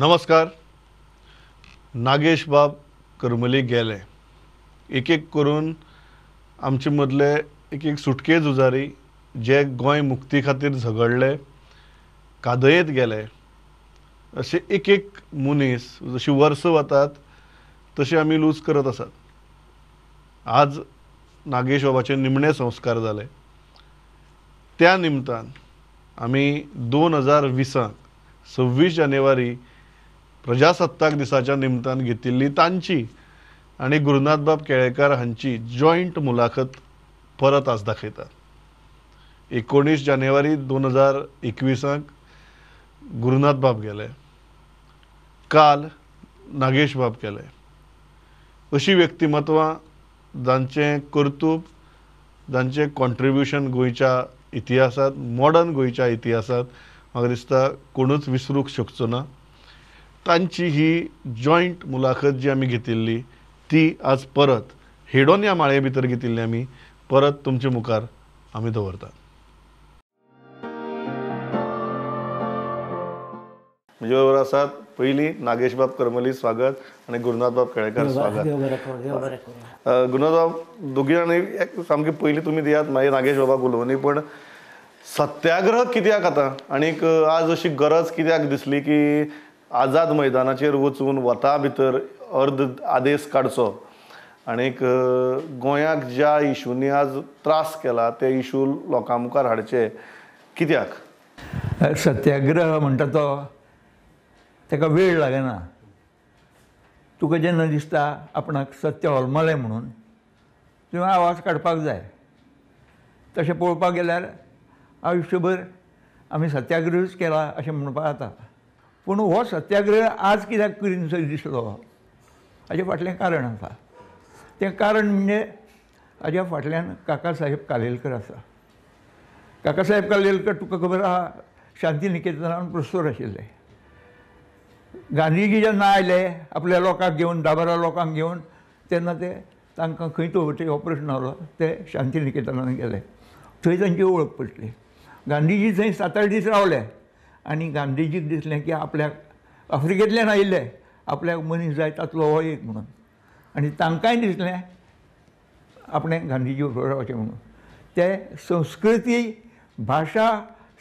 नमस्कार. नागेश बाब करमली गेले. एक एक करून आमचे मदले एक एक सुटके झुजारी जे गोंय मुक्ती खातीर झगडले, कादयेंत गेले, अशे एक एक मनीस जशी वर्सां वतात तशी आमी लूज करत आसात. आज नागेश बाबाचे निमणे संस्कार जाले. त्या निमतान आमी 2020 26 जानेवारी प्रजासत्ताक दिसाच्या निमतान घेतिल्ली तांची आनी गुरुनाथबाब केळेकार हांची जॉयंट मुलाखत परत आज दाखयतात. 19 जानेवारी 2021 गुरुनाथबाब गेले, काल नागेशबाब गेले. अशी व्यक्तिमत्वां जांचें कर्तृत्व, जांचें कॉन्ट्रिब्युशन गोंयच्या इतिहासांत, मॉडर्न गोंयच्या इतिहासांत म्हाका दिसता कोणूच विसरूंक शकचो ना. तांची ही जॉयंट मुलाखत जी आमी घेतिल्ली ती आज परत हेडोन ह्या माळे भितर घेतिल्ली आमी परत तुमचे मुखार आमी दवरतात. म्हजे बरोबर आसात पयलीं नागेशबाब करमली, स्वागत, आनी गुरुनाथबाब केळेकार, स्वागत. गुरुनाथबाब, दोगी जाणांनी सामकी पयलीं तुमी दियात, मागीर नागेश बाबाक उलोवनी. पण सत्याग्रह कित्याक आतां आनीक आज अशी गरज कित्याक दिसली की आझाद मैदानाचेर वचून वता भितर अर्द आदेश काडचो आनीक गोंयाक ज्या इशूंनी आज त्रास केला ते इशू लोकां मुखार हाडचे कित्याक? सत्याग्रह म्हणटा तो ताका वेळ लागना. तुका जेन्ना दिसता आपणाक सत्य होलमलें म्हणून तुवें आवाज काडपाक जाय. तशें पळोवपाक गेल्यार आयुश्यभर आमी सत्याग्रहूच केला अशें म्हणपाक जाता. पूण हो सत्याग्रह आज कित्याक करीन सो दिसलो हाजे फाटलें कारण आसा. तें कारण म्हणजे हाज्या फाटल्यान काकासाहेब कालेलकर आसा. काकासाहेब कालेलकर तुका खबर आहा, शांतिनिकेतनान प्रोफेसर आशिल्ले. गांधीजी जेन्ना आयले आपल्या लोकांक घेवन, 10-12 लोकांक घेवन, तेन्ना ते तांकां खंय दवरचे हो प्रश्न आसलो. ते शांतिनिकेतनान गेले, थंय तांची वळख पडली. गांधीजी थंय 7-8 दीस रावले आनी गांधीजीक दिसलें की आपल्याक आफ्रिकेंतल्यान आयिल्ले आपल्याक मनीस जाय तातलो हो एक म्हणून, आनी तांकांय दिसलें आपणें गांधीजी बरोबर रावचें म्हणून. ते संस्कृती, भाशा,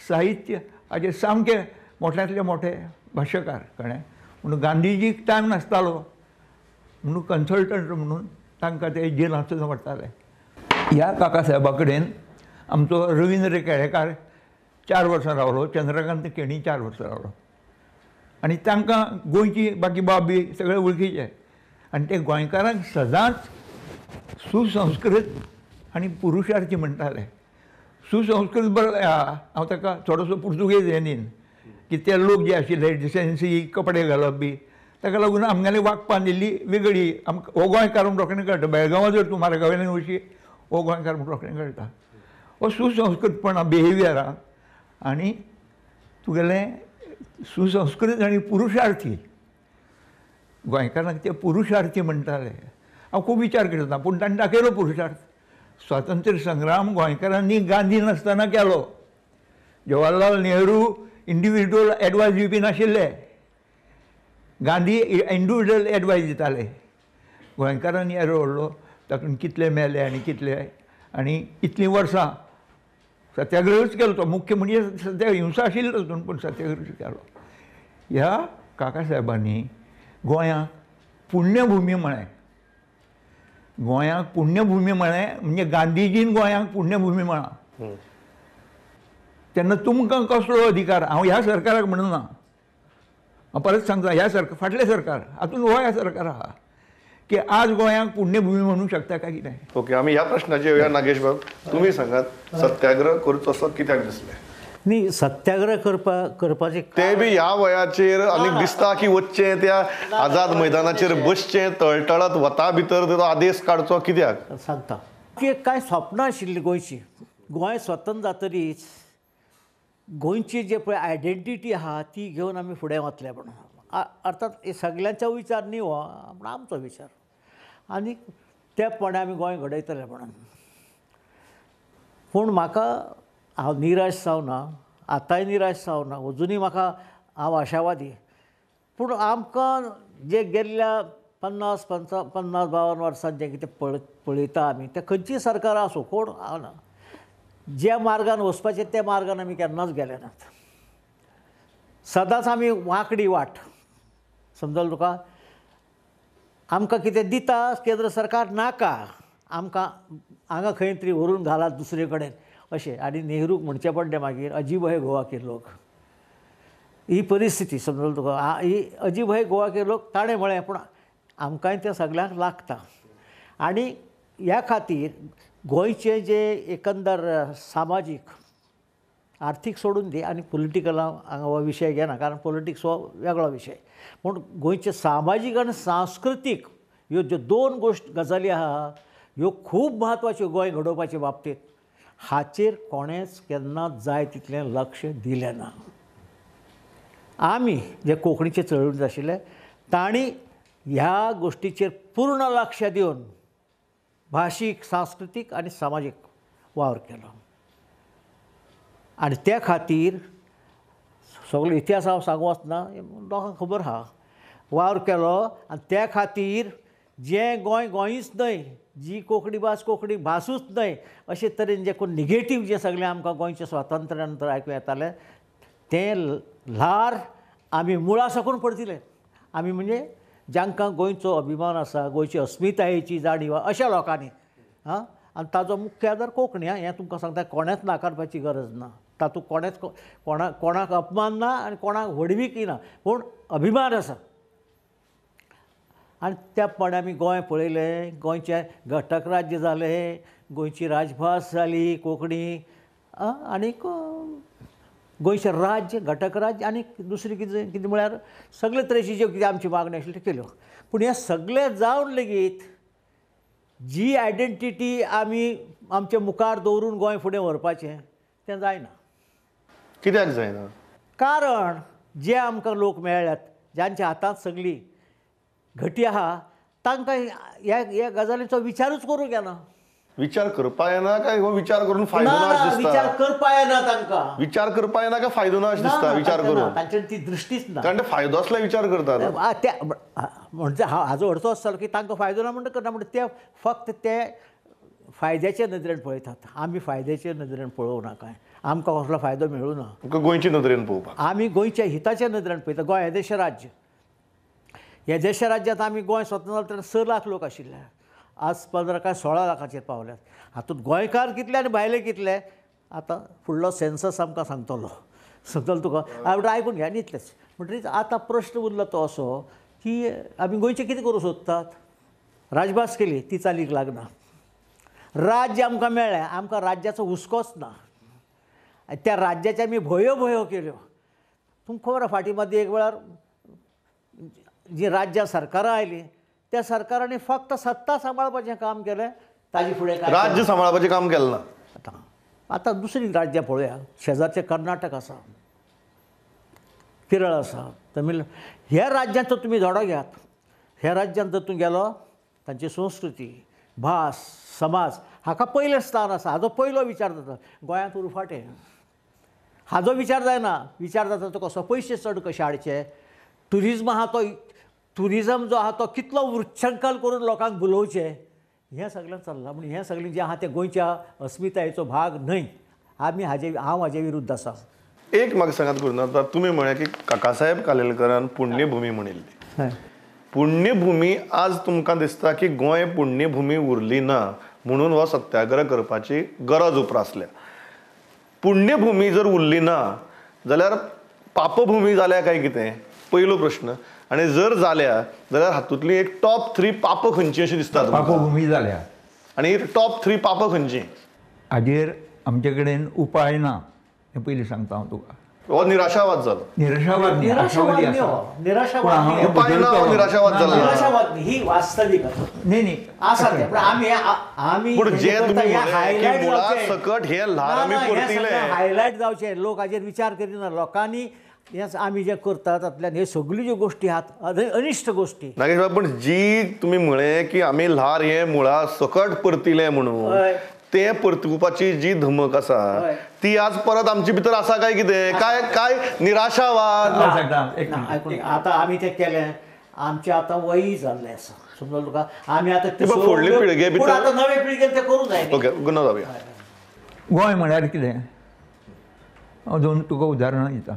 साहित्य हाजे सामके मोठ्यांतले मोठे भाशकार, कळ्ळें. म्हणून गांधीजीक टायम नासतालो म्हणून कन्सल्टंट म्हणून तांकां ते जेलांत सुद्दां व्हरताले. ह्या काकासाहेबा कडेन आमचो रविंद्र केळेकार 4 वर्सां रावलो, चंद्रकांत केणी 4 वर्सां रावलो, आनी तांकां गोंयची बाकी बाब बी सगळे वळखीचे. आनी ते गोंयकारांक सदांच सुसंस्कृत आनी पुरुषार्थी म्हणटाले. सुसंस्कृत बरो हांव ताका थोडोसो पुर्तुगेज हें न्ही की ते लोक जे आशिल्ले डिसेन्सी कपडे घालप बी, ताका लागून आमगेले वागपान इल्ली वेगळी. आमकां हो गोंयकार म्हूण रोखडें कळटा. बेळगांवां जर तूं मार्गावयल्यान वशी हो गोंयकार म्हूण रोखडें कळटा. हो सुसंस्कृतपणा बिहेवियरान आनी तुगेलें सुसंस्कृत आनी पुरुषार्थी. गोंयकारांक ते पुरुषार्थी म्हणटाले. हांव खूब विचार करता पूण ताणें दाखयलो पुरुषार्थ. स्वातंत्र्य संग्राम गोंयकारांनी गांधी नासतना केलो. जवाहरलाल नेहरू इंडिविज्युअल एडवायस दिवपी नाशिल्ले, गांधी इंडिविज्युअल एडवायस दिताले. गोंयकारांनी येरो व्हडलो तातूंत कितले मेले आनी कितले, आनी इतलीं वर्सां सत्याग्रहूच केलो. तो मुख्य म्हणजे सत्याग्रह, हिंसा आशिल्ली तातूंत, पूण सत्याग्रहूच केलो. ह्या काकासाहेबांनी गोंयांक पुण्यभुमी म्हळें. गोंयांक पुण्यभुमी म्हळें म्हणजे गांधीजीन गोंयांक पुण्यभुमी म्हळां. तेन्ना तुमकां कसलो अधिकार? हांव ह्या सरकाराक म्हणना, हांव परत सांगता, ह्या सरकार फाटलें सरकार हातून हो ह्या सरकार आहा की आज गोंयांक पुण्यभुमी म्हणूंक शकता काय कितें? ओके, आमी ह्या प्रश्नाचेर येवया. नागेश बाब, तुमी सांगात, सत्याग्रह करचो असो कित्याक दिसलें? न्ही, सत्याग्रह करपाचें ते बी ह्या वयाचेर आनीक दिसता की वचचें त्या आझाद मैदानाचेर बसचें, तळटळत वता भितर तो आदेश काडचो कित्याक? सांगता की कांय स्वप्नां आशिल्लीं गोंयची. गोंय स्वतंत्र जातरीच गोंयची जे पळय आयडेंटिटी आहा ती घेवन आमी फुडें वतले म्हणून. अर्थात हे सगल्यांचो विचार न्ही हो, पूण आमचो विचार, आनी त्या प्रमाणे आमी गोंय घडयतले म्हणून. पूण म्हाका हांव निराश जावना, आतांय निराश जावना, अजुनूय म्हाका हांव आशावादी. पूण आमकां जे गेल्ल्या 50 55 52 वर्सां जें कितें पळयता आमी तें खंयचीय सरकारां आसूं कोण ना ज्या मार्गान वचपाचें त्या मार्गान आमी केन्नाच गेले नात. सदांच आमी वांकडी वाट समजल तुका. आमकां कितें दिता केंद्र सरकार नाका, आमकां हांगा खंय तरी व्हरून घालात दुसरे कडेन अशें. आनी नेहरूक म्हणचें पडलें मागीर अजीब है गोवा के लोक. ही परिस्थिती समजल तुका. ही अजीब है गोवा के लोक ताणें म्हळें, पूण आमकांय तें सगळ्यांक लागता. आनी ह्या खातीर गोंयचें जें एकंदर सामाजीक आर्थीक सोडून दी आनी पोलिटिकल हांगा हो विशय घेना कारण पॉलिटिक्स हो वेगळो विशय, पूण गोंयचे सामाजीक आनी सांस्कृतीक ह्यो ज्यो दोन गजाली आहा ह्यो खूब म्हत्वाच्यो गोंय घडोवपाचे बाबतींत. हाचेर कोणेंच केन्नाच जाय तितलें लक्ष दिलें ना. आमी जे कोंकणीचे चळवळींत आशिल्ले तांणी ह्या गोश्टीचेर पूर्ण लक्ष दिवन भाशीक सांस्कृतीक आनी सामाजीक वावर केलो. आनी त्या खातीर सगळो इतिहास हांव सांगू वचना, लोकांक खबर आहा. वावर केलो आनी त्या खातीर जें गोंय गोंयच न्हय, जी कोंकणी भास कोंकणी भासूच न्हय अशे तरेन जें कोण निगेटीव जें सगळें आमकां गोंयचें स्वातंत्र्या नंतर आयकूं येतालें तें ल्हार आमी मुळा साकून परतिलें. आमी म्हणजे जांकां गोंयचो अभिमान आसा, गोंयची अस्मितायेची जाणीव अशा लोकांनी. आं, आनी ताजो मुख्य आदार कोंकणी. आं, हें तुमकां सांगता, कोणेंच नाकारपाची गरज ना. तातूंत कोणेंच कोणाक अपमान ना आनी कोणाक व्हडवीकय ना, पूण अभिमान आसा. आनी त्या प्रमाणे आमी गोंय पळयलें, गोंयचें घटक राज्य जालें, गोंयची राजभास जाली कोंकणी, आनीक गोंयचें राज्य घटक राज्य आनी दुसरी कितें कितें म्हळ्यार सगळे तरेची ज्यो कितें आमची मागणी आशिल्ली त्यो केल्यो. पूण हें सगळें जावन लेगीत जी आयडेंटिटी आमी आमच्या मुखार दवरून गोंय फुडें व्हरपाचें तें जायना. कित्याक जायना? कारण जे आमकां लोक मेळ्ळ्यात जांच्या हातांत सगळी घटी आहा तांकां ह्या ह्या गजालींचो विचारूच करूंक येना. विचार करपा येना काय हो विचार करून फायदो ना अशें दिसता? विचार करपा येना तांकां. विचार करपा येना काय फायदो ना अशें दिसता? विचार करून तांची ती दृश्टीच ना, कारण फायदो आसल्यार विचार करतात. त्या म्हणजे हाजो अर्थ असो जालो की तांकां फायदो ना म्हणटा करना, म्हणजे ते फक्त ते फायद्याचे नदरेन पळयतात. आमी फायद्याचे नदरेन पळोवं ना काय, आमकां कसलो फायदो मेळूं ना, गोंयचे नदरेन पळोवपाक. आमी गोंयच्या हिताच्या नदरेन पळयता. गोंय येदेशें राज्य, ह्या राज्यांत आमी गोंय स्वतंत्र जालें तेन्ना 6 लाख लोक आशिल्ले, आज 15 काय 16 लाखाचेर पावल्यात. हातूंत गोंयकार कितले आनी भायले कितले आतां फुडलो सेन्सस आमकां सांगतलो. समजलो तुका? हांव आयकून घे आनी इतलेंच. म्हणटकीच आतां प्रश्न उरला तो असो की आमी गोंयचें कितें करूंक सोदतात? राजभास केली ती चालीक लागना, राज्य आमकां मेळ्ळें, आमकां राज्याचो हुस्कोच ना, त्या राज्याचे आमी भोयो भोयो केल्यो. तुमकां खबर आसा फाटीं मदीं एक वेळार जी राज्यां सरकारां आयलीं त्या सरकारांनी फक्त सत्ता सांबाळपाचें काम केलें, ताजे फुडें राज्य सांबाळपाचें काम केलें ना. आतां आतां दुसरीं राज्यां पळोवया, शेजारचें कर्नाटक आसा, केरळ आसा, तमिळ, ह्या राज्यांचो तुमी धडो घेयात. ह्या राज्यांत जर तूं गेलो तांची संस्कृती, भास, समाज हाका पयलें स्थान आसा, हाजो पयलो विचार जाता. गोंयांत उरफाटें हाजो विचार जायना. विचार जाता तो कसो पयशे चड कशे हाडचे, ट्युरिज्म आहा तो ट्युरिजम जो आहा तो कितलो वृच्छंकल करून लोकांक भुलोवचें, हें सगळें चल्लां. म्हूण हें सगळें जें आहा तें गोंयच्या अस्मितायेचो भाग न्हय. आमी हाजे हांव हाजे विरुद्ध आसा. एक म्हाका सांगात गुरुनाथ, तुमी म्हळें की काकासाहेब कालेलकरान पुण्यभुमी म्हणिल्ली. पुण्यभुमी आज तुमकां दिसता की गोंय पुण्यभुमी उरली ना म्हणून हो सत्याग्रह करपाची गरज उप्रासल्या. पुण्यभुमी जर उरली ना जाल्यार पापभुमी जाल्या काय कितें, पयलो प्रश्न. आनी जर जाल्या जाल्यार हातूंतली एक टॉप 3 पापां खंयची अशी दिसता? पापभुमी जाल्या आनी टॉप 3 पापां खंयची? हाजेर आमचे कडेन उपाय ना हें पयलीं सांगता हांव तुका. हो निराशावाद जालो. निराशावाद निराशावाद निराशावाद जालो. निराशावाद ही वास्तवीक न्ही न्ही आसा तें. पूण आमी आमी पूण जे तुमी हायलायट सकट हे ल्हार आमी परतिले हायलायट जावचें, लोक हाजेर विचार करिना. लोकांनी हें आमी जें करतात तातूंतल्यान ह्यो सगल्यो ज्यो गोश्टी आहात अनिश्ट गोश्टी. नागेश बाब, पण जी तुमी म्हळें की आमी ल्हार हें मुळा सकट परतिलें म्हणून, तें परतुवपाची जी धमक आसा ती आज परत आमची भितर आसा काय कितें काय काय निराशावाद. आतां आमी तें केलें, आमचें आतां वयी जाल्लें आसा, समजलो तुका. आमी आतां ते फुडले पिळगे पूण आतां नवे पिळगेन तें करूंक जाय. ओके गुन्हा जावया. गोंय म्हळ्यार कितें, हांव दोन तुका उदाहरणां दिता.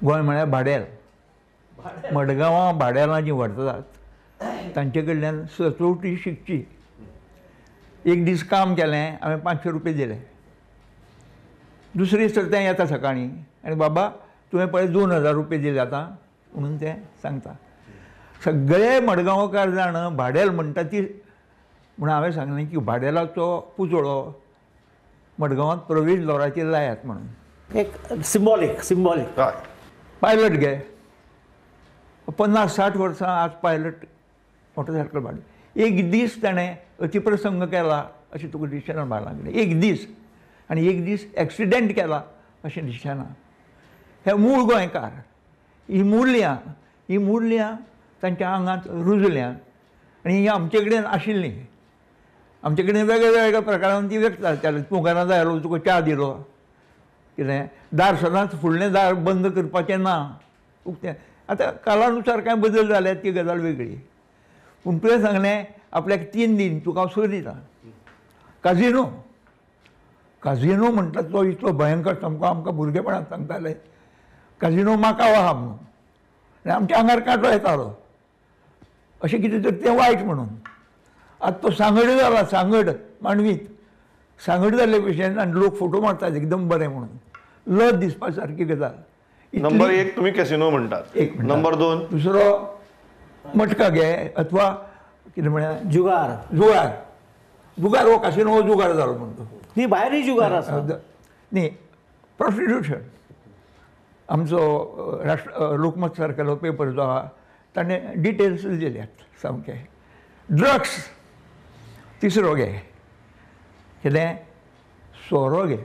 गोंय म्हळ्यार भाडेल, मडगांवां भाडेलां जीं व्हरतात तांचे कडल्यान सचोटी शिकची. एक दीस काम केलें हांवें 500 रुपये दिले, दुसरे दीस तर तें येता सकाळीं आनी बाबा तुवें पळय 2000 रुपये दिले आतां म्हणून तें सांगता. सगळे मडगांवकार जाण भाडेल म्हणटा ती, म्हणून हांवें सांगलें की भाडेलाचो पुतळो मडगांवांत प्रवेश द्वाराचेर लायात म्हणून, एक सिम्बॉलीक सिम्बॉलीक. पायलट घे, 50-60 वर्सां आज पायलट मोटरसायकल भाडें. एक दीस ताणें अतिप्रसंग केला अशें तुका दिसना बायलां कडेन, एक दीस, आनी एक दीस एक्सिडेंट केला अशें दिसना. हे मूळ गोंयकार, ही मुल्यां, ही मुल्यां तांच्या आंगांत रुजल्यांत आनी ही आमचे कडेन आशिल्लीं. आमचे कडेन वेगळ्या वेगळ्या प्रकारान ती व्यक्त जाताली. तूं घरांत आयलो तुका च्या दिलो कितें, दार सदांच फुडलें दार बंद करपाचें ना, उक्तें. आतां कालानुसार कांय बदल जाल्यात ती गजाल वेगळी. पूण तुवें सांगलें आपल्याक 3 दिन तुका हांव सर दिता. काजिनो, काजिनो म्हणटा तो इतलो भयंकर, सामको आमकां भुरगेपणांत सांगताले काजिनो माकाव आहा म्हणून, आनी आमच्या आंगार कांटो येतालो अशें कितें तर तें वायट म्हणून. आतां तो सांगड जाला, सांगड मांडवीत सांगड जाल्ले भशेन आनी लोक फोटो मारतात एकदम बरें म्हणून, लज दिसपा सारकी गजाल. नंबर 1 तुमी कॅसिनो म्हणटात, एक नंबर 2 दुसरो मटका घे अथवा कितें म्हळ्यार जुगार, जुगार, जुगार हो कासिनो हो जुगार जालो म्हणतो. न्ही भायरूय जुगार आसा न्ही. प्रोस्टिट्युशन, आमचो राष्ट्र लोकमत सारकेलो पेपर जो आहा ताणें डिटेल्स दिल्यात सामके. ड्रग्स तिसरो घे, कितें सोरो घे.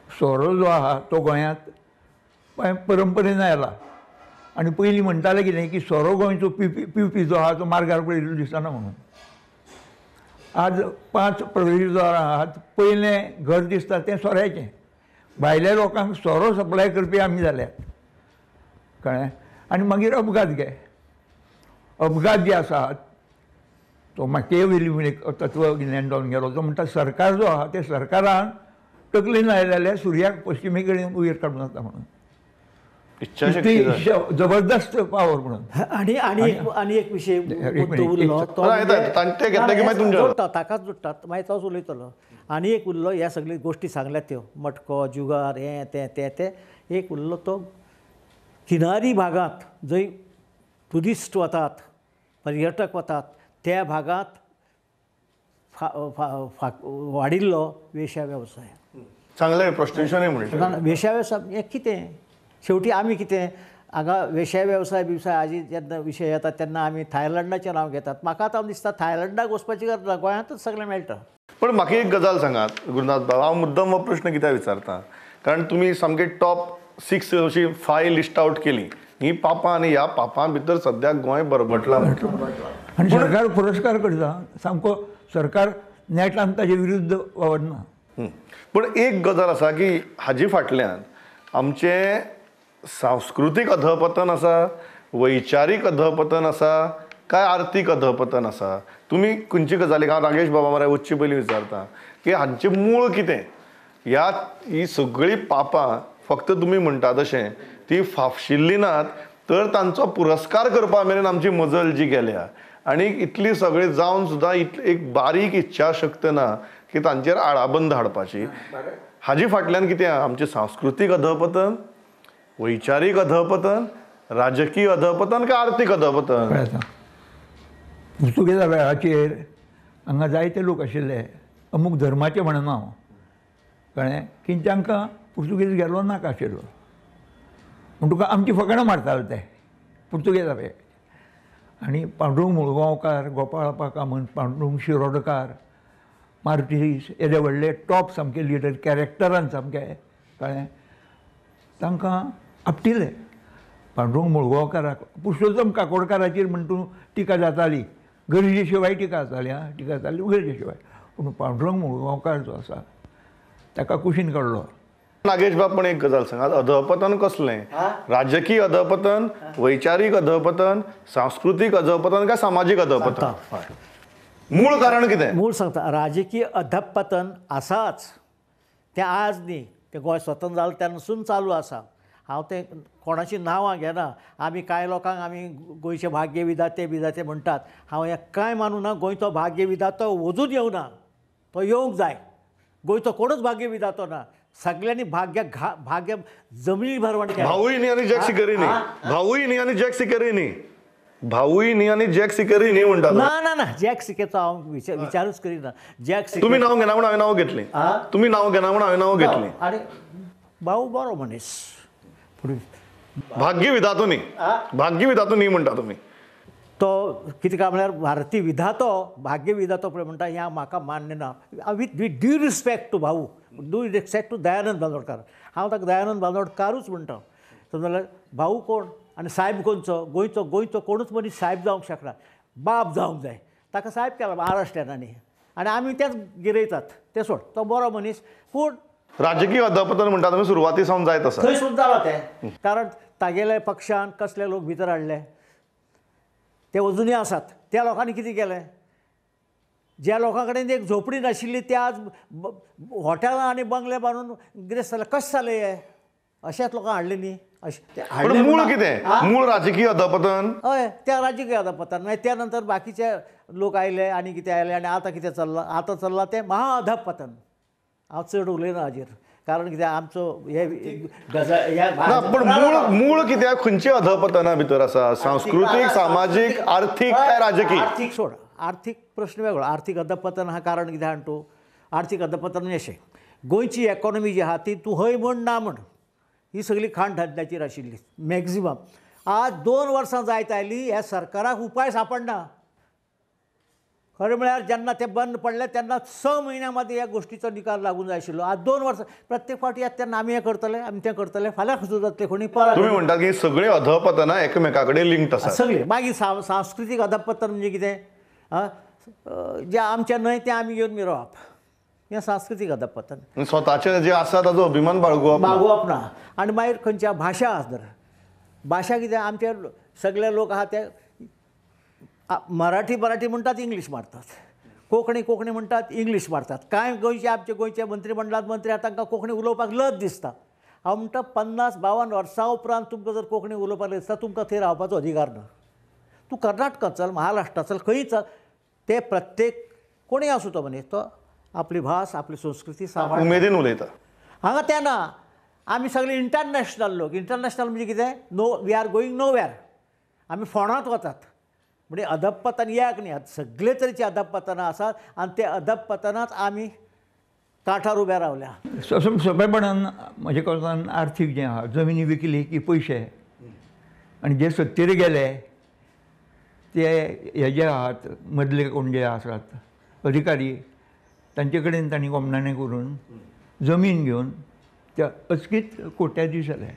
सोरो जो आहा तो गोंयांत परंपरेन आयला आनी पयलीं म्हणटाले कितें की सोरो गोंयचो पिवपी पिवपी जो आहा तो मार्गार पळयल्लो दिसना म्हणून. आज 5 प्रवेशद्वारां आहात, पयलें घर दिसता तें सोऱ्याचें. भायल्या लोकांक सोरो सप्लाय करपी आमी जाल्यात, कळ्ळें. आनी मागीर अपघात घे, अपघात जे आसात तो माकेवेली म्हण एक तत्वगिन्यान जावन गेलो, तो म्हणटा सरकार जो आहा तें सरकारान तकलेन आयलें जाल्यार सुर्याक पश्चिमे कडेन वयर काडून वता म्हणून, जबरदस्त पावर म्हणून. आनी आनी आनी एक विशय उरलो जोडटा, ताकाच जोडटा, मागीर तोच उलयतलो. आनी एक उरलो, ह्या सगळ्यो गोश्टी सांगल्यात त्यो मटको जुगार हें तें तें तें, एक उरलो तो किनारी भागांत जंय ट्युरिस्ट वतात, पर्यटक वतात त्या भागांत वाडिल्लो वेश्या वेवसाय. चांगलें प्रोस्टिट्युशनूय म्हणटा वेश्या वेवसाय हें कितें, शेवटी आमी कितें हांगा वेश्या वेवसाय बिवसाय हाजी जेन्ना विशय येता तेन्ना आमी थायलंडाचें नांव घेतात. म्हाका आतां दिसता थायलंडाक वचपाची गरज ना, गोंयांतूच सगळें मेळटा. पण म्हाका एक गजाल सांगात गुरुनाथ बाब, हांव मुद्दम हो प्रश्न कित्याक विचारता, कारण तुमी सामके टॉप 6 अशी 5 लिस्ट आवट केली ही पापां, आनी ह्या पापां भितर सद्याक गोंय बरबटलां. आनी सरकार पुरस्कार करता सामको, सरकार नेटान ताजे विरुद्ध वावरना. पूण एक गजाल आसा की हाजे फाटल्यान आमचें सांस्कृतीक अधपतन आसा, वैचारीक अधपतन आसा, काय आर्थीक अधपतन आसा? तुमी खंयची गजालीक, हांव नागेश बाबा मरे वचचे पयलीं विचारता की हांचें मूळ कितें? ह्या ही सगळीं पापां फक्त तुमी म्हणटा तशें ती फाफशिल्लीं नात, तर तांचो पुरस्कार करपा मेरेन आमची मजल जी गेल्या आनी इतली सगळें जावन सुद्दां एक बारीक इच्छाशक्त ना की तांचेर आळाबंद हाडपाची. हाजे फाटल्यान कितें आमचें सांस्कृतीक अधपतन, वैचारीक अधपतन, राजकीय अधपतन काय आर्थीक अधपतन? पुर्तुगेजा वेळाचेर हांगा जायते लोक आशिल्ले अमूक धर्माचे म्हणना हांव, कळ्ळें, की तांकां पुर्तुगेज गेलो नाका आशिल्लो म्हूण तुका आमची फकाणां मारताले ते पुर्तुगेजा वेळ. आनी पांडुरंग मुळगांवकार, गोपाळप्पा कामत, पांडुरंग शिरोडकार, मार्टीस येदे व्हडले टॉप सामके लिडर कॅरेक्टरान सामके, कळ्ळें, तांकां आपटिले. पांडुरंग मुळगांवकाराक, पुरुषोत्तम काकोडकाराचेर म्हण तूं टिका जाताली, गरजे शिवाय टिका जाताली, आं टिका जाताली गरजे शिवाय. पूण पांडुरंग मुळगांवकार जो आसा ताका कुशीन काडलो. नागेश बाब, पण एक गजाल सांगात, अधःपतन कसलें? राजकीय अधःपतन, वैचारीक अधःपतन, सांस्कृतीक अधःपतन काय सामाजीक अधःपतन? मूळ कारण कितें? मूळ सांगता, राजकीय अधःपतन आसाच, तें आज न्ही, तें गोंय स्वतंत्र जालें तेन्नासून चालू आसा. हांव तें कोणाचीं नांवां घेना. आमी कांय लोकांक आमी गोंयचे भाग्य विधाते बिधाते म्हणटात, हांव हें कांय मानूं ना. गोंयचो भाग्य विधातो वजून येवना, तो येवंक जाय. गोंयचो कोणूच भाग्य विधातो ना, सगळ्यांनी भाग्य भाग्य जमनी भरवण केलें. भाऊय न्ही आनी जॅक सिकेरी न्ही, भाऊय न्ही आनी जॅक सिकेरी न्ही, भाऊय न्ही आनी जॅक सिकेरी न्ही म्हणटा. ना ना ना, जॅक सिकेचो हांव विचारूच करिना. जॅक सिकेरी तुमी नांव घेना म्हूण हांवें नांव घेतलें, तुमी नांव घेना म्हूण हांवें नांव घेतलें. आनी भाऊ बरो मनीस, पूण भाग्य विधातो न्ही, भाग्य विधातो न्ही म्हणटा तुमी. तो कितें काय म्हळ्यार भारतीय विधातो, भाग्य विधातो पळय म्हणटा, हें म्हाका मान्य ना. With due respect to Bhau, due respect to Dayanand Bandodkar, हांव ताका दयानंद बांदोडकारूच म्हणटा. समजलें? भाऊ कोण आनी सायब कोणचो? गोंयचो गोंयचो कोणूच मनीस सायब जावंक शकना, बाप जावंक जाय. ताका सायब केला महाराष्ट्रियनांनी आनी आमी तेच गिरयतात. तें सोड, तो बरो मनीस, पूण राजकीय अधःपतन म्हणटा तुमी सुरवाती सावन जायत आसा, थंय सुद्दां जालां तें. कारण तागेल्या पक्षान कसले लोक भितर हाडले ते अजुनूय आसात. त्या लोकांनी कितें केलें? ज्या लोकां कडेन एक झोपडी नाशिल्ली ते आज हॉटेलां आनी बंगले बांदून गिरेस्त जाले. कशें जालें हें? अशेंच लोकांक हाडलें न्ही. अशें मूळ कितें? मूळ राजकीय अधःपतन. हय, त्या राजकीय अधःपतन. मागीर त्या नंतर बाकीचे लोक आयले आनी कितें आयले आनी आतां कितें चल्लां? आतां चल्लां तें महा अधःपतन. हांव चड उलयना हाजेर, कारण कितें आमचो हे गजाल. पूण मूळ कित्याक खंयची अधःपतना भितर आसा? सांस्कृतीक, सामाजीक, आर्थीक काय राजकीय? आर्थीक सोड, आर्थीक प्रश्न वेगळो. आर्थीक अधःपतन हा कारण कितें जाण तूं? आर्थीक अधःपतन म्हणजे अशें, गोंयची एकोनॉमी जी आहा ती तूं हय म्हण ना म्हण, ही सगळी खाण धंद्याचेर आशिल्ली मॅक्झिमम. आज 2 वर्सां जायत आयली, ह्या सरकाराक उपाय सांपडना. खरें म्हळ्यार जेन्ना ते बंद पडले तेन्ना 6 म्हयन्यां मदीं ह्या गोश्टीचो निकाल लागून जाय आशिल्लो. आज 2 वर्सां प्रत्येक फावटी येता तेन्ना आमी हें करतले, आमी तें करतले, फाल्यां खंयचो जातले कोणी परत. तुमी म्हणटा की सगळीं अधःपतनां एकमेका कडेन लिंक्ड आसा सगळीं. मागीर सांस्कृतीक अधःपतन म्हणजे कितें? जें आमचें न्हय तें आमी घेवन मिरोवप, हें सांस्कृतीक अधःपतन. स्वताचें जें आसा ताजो अभिमान बाळगुवप बाळगुवप ना. आनी मागीर खंयच्या भाशा आसा तर, भाशा कितें आमचे सगळे लोक आहा ते मराठी मराठी म्हणटात, इंग्लीश मारतात. कोंकणी कोंकणी म्हणटात, इंग्लीश मारतात. कांय गोंयचे आमचे गोंयचे मंत्रीमंडळांत मंत्री आहा तांकां कोंकणी उलोवपाक लज दिसता. हांव म्हणटा 50-52 वर्सां उपरांत तुमकां जर कोंकणी उलोवपाक दिसता, तुमकां थंय रावपाचो अधिकार ना. तूं कर्नाटकांत चल, महाराष्ट्रांत चल, खंयी चल, ते प्रत्येक कोणीय आसूं तो मनीस तो आपली भास, आपली संस्कृती सांबाळ उमेदीन उलयता. हांगा तें ना. आमी सगळे इंटरनॅशनल लोक. इंटरनॅशनल म्हणजे कितें? No, we are going nowhere. आमी फोंडांत वतात. म्हणजे अधःपतन एक न्ही, सगळे तरेची अधःपतनां आसात आनी ते अधःपतनांत आमी काठार उबे रावल्या. सोंपेपणान म्हजे कोतान आर्थीक जें आहा, जमिनी विकली की पयशे, आनी जे सत्तेर गेले ते हे जे आहात मदले कोण जे आसात अधिकारी, तांचे कडेन तांणी कोमणाणें करून जमीन घेवन ते अचकीत कोट्याधीश जाले.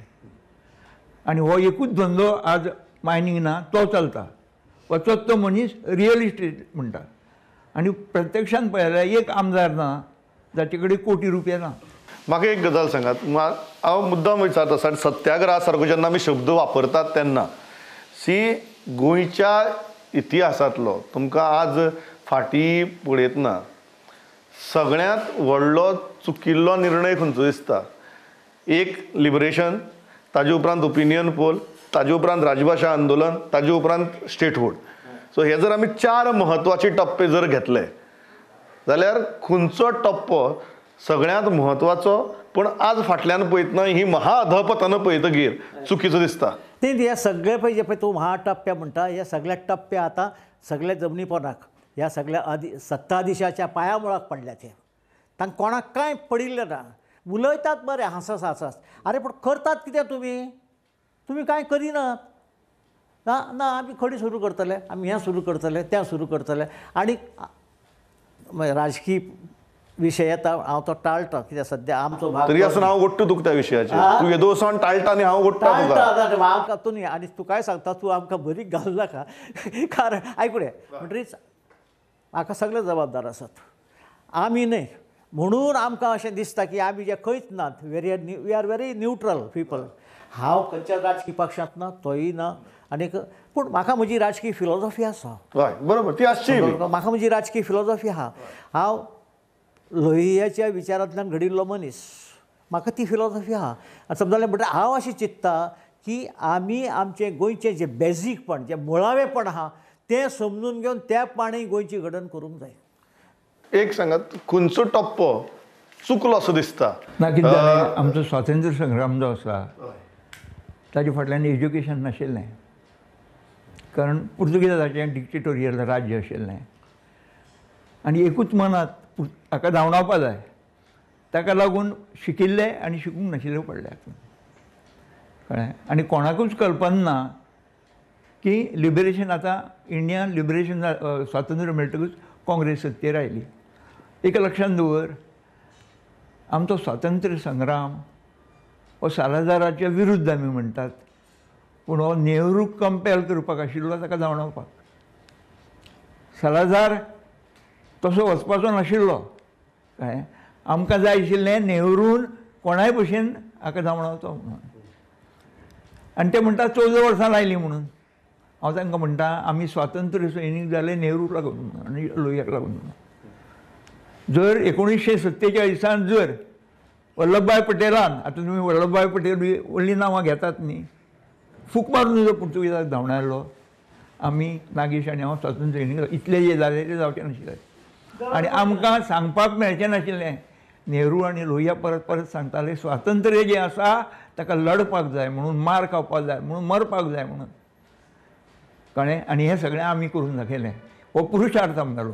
आनी हो एकूच धंदो आज मायनींग ना तो चलता. वचत तो मनीस रियल इस्टेट म्हणटा. आनी प्रत्यक्षान पळयल्यार एक आमदार ना जाचे कडेन कोटी रुपया ना. म्हाका एक गजाल सांगात, हांव मुद्दाम विचारता, कारण सत्याग्रहा सारको जेन्ना आमी शब्द वापरतात तेन्ना सी गोंयच्या इतिहासांतलो तुमकां आज फाटीं पळयतना सगळ्यांत व्हडलो चुकिल्लो निर्णय खंयचो दिसता? एक लिबरेशन, ताजे उपरांत ओपिनियन पोल, ताजे उपरांत राजभाशा आंदोलन, ताजे उपरांत स्टेटहूड. सो हे जर आमी 4 म्हत्वाचे टप्पे जर घेतले जाल्यार खंयचो टप्पो सगळ्यांत म्हत्वाचो, पूण आज फाटल्यान पळयतना ही महा अधःपतनां पळयतगीर चुकीचो दिसता? ते हे सगळे पळय जे पळय तूं महा टप्पे म्हणटा, हे सगळे टप्पे आतां सगळे जमनी पोनाक, ह्या सगळ्या सत्ताधिशाच्या पांयामुळाक पडल्यात. हे तांकां कोणाक कांय पडिल्लें ना. उलयतात बरें हांसस हांसस, आरे पूण करतात कितें तुमी? तुमी कांय करिनात. ना ना, आमी खडी सुरू करतले, आमी हें सुरू करतले, तें सुरू करतले. आनी राजकीय विशय येता, हांव तो टाळटा कित्याक सद्या आमचो भाग. तरी आसतना हांव ओडटा तुका त्या विशयाचेर. तूं येदो वचून टाळटा आनी हांव ओडटा तुका. आमकां तूं न्ही, आनी तुकाय सांगता, तूं आमकां बरी घालूं नाका. कारण आयकून घे, म्हणटरीच हाका सगळे जबाबदार आसात, आमी न्हय. म्हणून आमकां अशें दिसता की आमी जे खंयच नात, very we are very neutral people. हांव खंयच्या राजकीय पक्षांत ना, तोय ना, आनीक पूण म्हाका म्हजी राजकीय फिलॉसॉफी आसा. हय बरोबर, ती आसची. म्हाका म्हजी राजकीय फिलॉसॉफी आहा. हांव लोहियाच्या विचारांतल्यान घडिल्लो मनीस, म्हाका ती फिलॉसॉफी आहा. आनी समजलें म्हणटा हांव अशें चिंत्ता की आमी आमचें गोंयचें जें बेजीकपण, जें मुळावेंपण आहा तें समजून घेवन त्या पाणी गोंयची घडण करूंक जाय. एक सांगात, खंयचो टप्पो चुकलो असो दिसता ना? कितें जालें, आमचो स्वातंत्र्य संग्राम जो आसा ताजे फाटल्यान एज्युकेशन नाशिल्लें, कारण पुर्तुगेजाचें डिक्टेटोरियल राज्य आशिल्लें आनी एकूच मनांत हाका धांवडावपा जाय, ताका लागून शिकिल्ले आनी शिकूंक नाशिल्ले पडले. कळ्ळें? आनी कोणाकूच कल्पना ना की लिबरेशन आतां इंडियान लिबरेशन स्वातंत्र्य मेळटकूच काँग्रेस सत्तेर आयली. एक लक्षांत दवर, आमचो स्वातंत्र्य संग्राम हो सालाझाराच्या विरुद्ध आमी म्हणटात, पूण हो नेहरूक कंपेल करपाक आशिल्लो ताका धांवडावपाक. सालाझार तसो वचपाचो नाशिल्लो. कळ्ळें? आमकां जाय आशिल्लें नेहरून कोणाय भशेन हाका धांवडावचो म्हणून. आनी ते म्हणटात 14 वर्सां लायलीं म्हणून. हांव तांकां म्हणटा आमी स्वातंत्र्य सैनीक जाले नेहरूक लागून म्हणून आनी लोहियाक लागून म्हणून. जर 1947 जर वल्लभभाई पटेलान, आतां तुमी वल्लभभाई पटेल व्हडलीं नांवां घेतात न्ही, फूक मारून जो पुर्तुगेजाक धांवडायलो, आमी नागेश आनी हांव स्वातंत्र्य सैनीक इतले जे जाले ते जावचें नाशिल्ले आनी आमकां सांगपाक मेळचें नाशिल्लें. नेहरू आनी लोहिया परत परत सांगताले स्वातंत्र्य जें आसा ताका लढपाक जाय म्हणून, मार खावपाक जाय म्हणून, मरपाक जाय म्हणून. कळ्ळें? आनी हें सगळें आमी करून दाखयलें. हो पुरुषार्थ आमगेलो.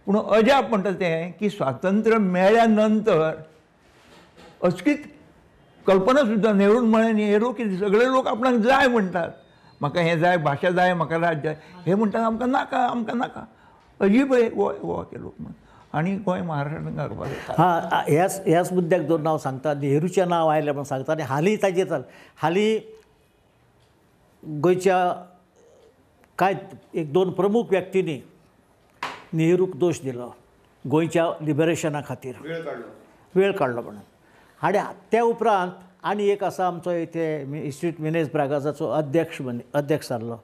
पूण अजाप म्हणटा तें की स्वातंत्र्य मेळ्ळ्या नंतर अचकीत कल्पना सुद्दां नेरून म्हळें न्ही, हे लोक सगळे लोक आपणाक जाय म्हणटात, म्हाका हें जाय, भाशा जाय, म्हाका राज्य जाय, हे म्हणटात आमकां नाका, आमकां नाका. अजीब गोवा के लोक म्हणून. आनी गोंय महाराष्ट्रान घालपाक. हां, ह्याच ह्याच मुद्द्याक धरून हांव सांगता, नेहरूचें नांव आयलें म्हणून सांगता. आनी हालीं ताजेर चल, हालीं गोंयच्या कांय एक दोन प्रमुख व्यक्तींनी नेहरूक दोश दिलो गोंयच्या लिबरेशना खातीर, वेळ काडलो म्हणून. आनी त्या उपरांत आनी एक आसा आमचो इथे इन्स्टिट्यूट मिनेज ब्रागाजाचो अध्यक्ष अध्यक्ष जाल्लो,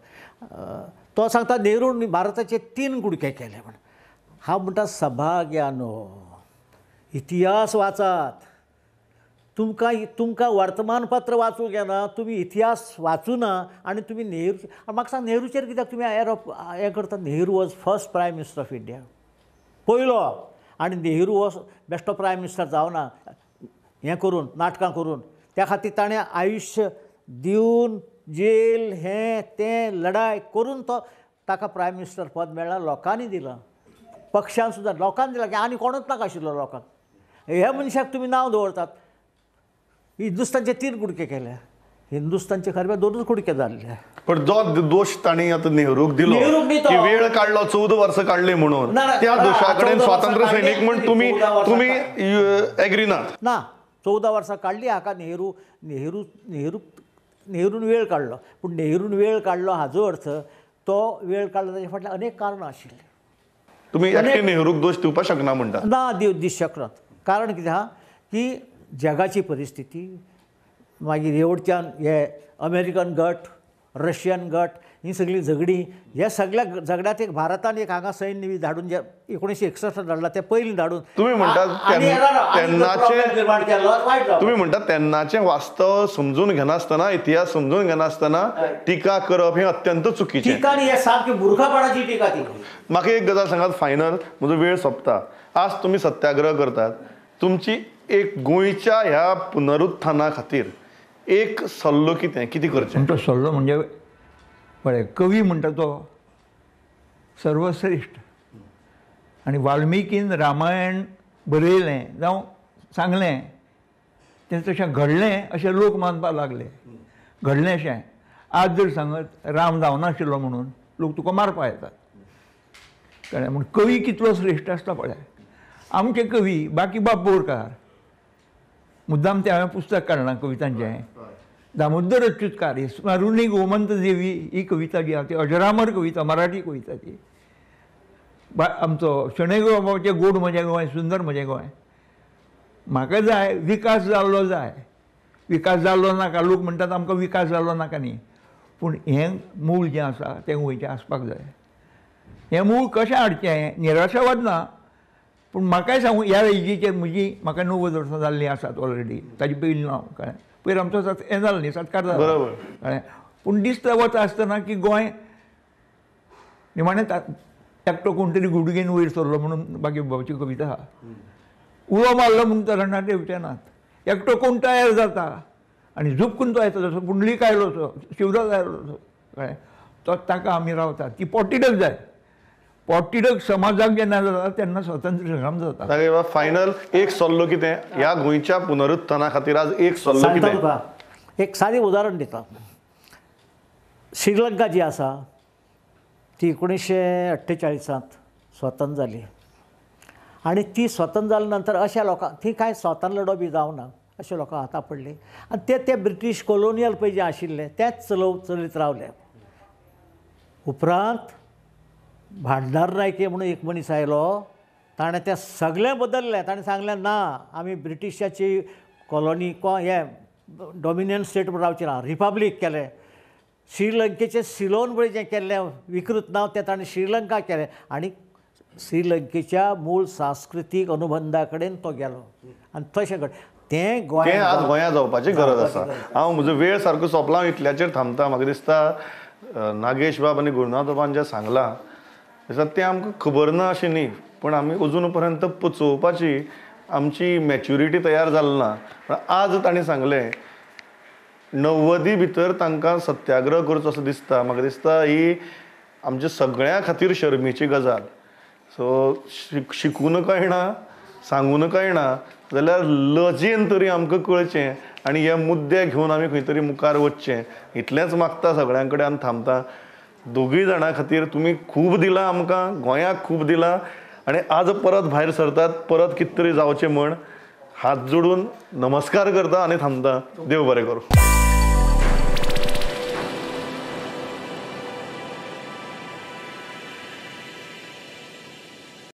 तो सांगता नेरून भारताचे 3 कुडके केले म्हण. हांव म्हणटा सभाग्यानो, इतिहास वाचात, तुमकां तुमकां वर्तमानपत्र वाचूंक येना, तुमी इतिहास वाचूना आनी तुमी नेहरू, म्हाका सांग नेहरूचेर कित्याक तुमी एरोप हें करता? Nehru was first prime minister of India, पयलो. आनी नेहरू वॉज बेश्टो प्रायम मिनिस्टर जावना हें करून, नाटकां करून. त्या खातीर ताणें आयुश्य दिवन जेल हें तें लढाय करून तो ताका प्रायम मिनिस्टर पद मेळ्ळां. लोकांनी दिलां, पक्षान सुद्दां लोकांनी दिलां की आनी कोणूच नाका आशिल्लो लोकांक. ह्या मनशाक तुमी नांव दवरतात. हिंदुस्तानचे 3 कुडके केले, हिंदुस्तानचे खरें 2 कुडके जाल्ले. पण जो दोश तांणी आतां नेहरूक दिलो की वेळ काडलो, 14 वर्सां काडली म्हणून, त्या दोशा कडेन स्वातंत्र्य सैनीक म्हण तुमी तुमी एग्री ना? ना, 14 वर्सां काडली हाका नेहरू नेहरू नेहरू नेहरून वेळ काडलो. पूण नेहरून वेळ काडलो हाजो अर्थ तो वेळ काडलो ताजे फाटल्यान अनेक कारणां आशिल्लीं. तुमी एकटे नेहरूक दोश दिवपाक शकना म्हणटा? ना, दिवंक शकनात. कारण कितें आहा की जगाची परिस्थिती, मागीर हेवटेच्यान हे अमेरिकन गट, रशियन गट, ही सगळीं झगडीं, ह्या सगळ्या झगड्यांत एक भारतान एक हांगा सैन्य धाडून जे 1961 धाडला ते पयलीं धाडून. तुमी म्हणटात तेन्नाचें, तुमी म्हणटात तेन्नाचें वास्तव समजून घेनासतना, इतिहास समजून घेनासतना टिका करप हें अत्यंत चुकीचें. टिका न्ही, हें सामकी मुर्खापणाची टिका ती. म्हाका एक गजाल सांगात फायनल, म्हजो वेळ सोंपता. आज तुमी सत्याग्रह करतात, तुमची एक गोंयच्या ह्या पुनरुत्थाना खातीर एक सल्लो कितें, कितें करचें? आमचो सल्लो म्हणजे पळय, कवी म्हणटा तो सर्वश्रेश्ठ, आनी वाल्मिकीन रामायण बरयलें जावं सांगलें तें तशें घडलें अशें लोक मानपाक लागले. घडलें अशें आज जर सांगत राम जावनाशिल्लो म्हणून लोक तुका मारपाक येतात. कळ्ळें? म्हूण कवी कितलो श्रेश्ठ आसता पळय. आमचे कवी बाकीबाब बोरकार, मुद्दाम तें हांवें पुस्तक काडलां कवितांचें, दामोदर अच्युतकार, स्मरुणी गोमंत देवी ही कविता जी आसा ती अजरामर कविता, मराठी कविता ती. आमचो शणै गोंयबाबाचें गोड म्हजें गोंय, सुंदर म्हजें गोंय. म्हाका जाय विकास जाल्लो जाय, विकास जाल्लो नाका. लोक म्हणटात आमकां विकास जाल्लो नाका न्ही, पूण हें मूळ जें आसा तें गोंयचें आसपाक जाय. हें मूळ कशें हाडचें, निराशावाद ना, पूण म्हाकाय सांगू ह्या एजीचेर म्हजी म्हाका 90 वर्सां जाल्लीं आसात ऑलरेडी, ताजे पयलीं ना कळ्ळें, पयर आमचो हें जालो न्ही, सत्कार जालो कळ्ळें. पूण दिसता वता आसतना की गोंय निमाणें एकटो कोण तरी गुडगेन वयर सरलो म्हणून बाकीबाबाची कविता आहा, उलो मारलो म्हूण तरणाटे येवचे नात, एकटो कोण तयार जाता आनी झुपकून तो येता, जसो पुंडलीक आयलो तसो, शिवराज आयलो तसो कळ्ळें, तो ताका आमी रावतात. ती पोटतिडक जाय, पोटतिडक समाजाक जेन्ना जाता तेन्ना स्वतंत्र संग्राम जाता. फायनल एक सल्लो कितें ह्या गोंयच्या पुनरुत्थाना खातीर आज एक सल्लो कितें? तुका एक सादें उदाहरण दिता. श्रीलंका जी आसा ती 1948 स्वतंत्र जाली आनी ती स्वतंत्र जाल्या नंतर अशा लोकांक ती कांय स्वतंत्र लढो बी जावना अशे लोकां हाता पडली आनी ते ते ब्रिटीश कॉलोनियल पळय जे आशिल्ले तेच चलयत रावले. उपरांत भांडार नायके म्हणून एक मनीस आयलो, ताणें तें सगळें बदललें. ताणें सांगलें ना, आमी ब्रिटिशाची कॉलोनी हें डॉमिनियन स्टेट म्हूण रावचें ना, रिपब्लीक केलें. श्रीलंकेचें सिलोन पळय जें केल्लें विकृत नांव तें ताणें श्रीलंका केलें आनी श्रीलंकेच्या मूळ सांस्कृतीक अनुबंधा कडेन तो गेलो आनी तशें घड तें गोंय आज गोंया जावपाची गरज आसा. हांव म्हजो वेळ सारको सोंपला, इतल्याचेर थांबता. म्हाका दिसता नागेश बाब आनी गुरुनाथ बाबान जें सांगलां दिसता तें आमकां खबर ना अशें न्ही, पूण आमी अजून पर्यंत पचोवपाची आमची मॅच्युरिटी तयार जाली ना. पण आज तांणी सांगलें 90 भितर तांकां सत्याग्रह करचो असो दिसता. म्हाका दिसता ही आमच्या सगळ्यां खातीर शर्मेची गजाल. सो शिकून कळना, सांगून कळना जाल्यार लजेन तरी आमकां कळचें आनी हे मुद्दे घेवन आमी खंय तरी मुखार वचचें, इतलेंच मागता सगळ्यां कडेन आनी थांबता. दोगूय जाणां खातीर तुमी खूब दिलां आमकां, गोंयाक खूब दिलां आनी आज परत भायर सरतात, परत कितें तरी जावचें म्हण हात जोडून नमस्कार करता आनी थांबता. देव बरें करूं.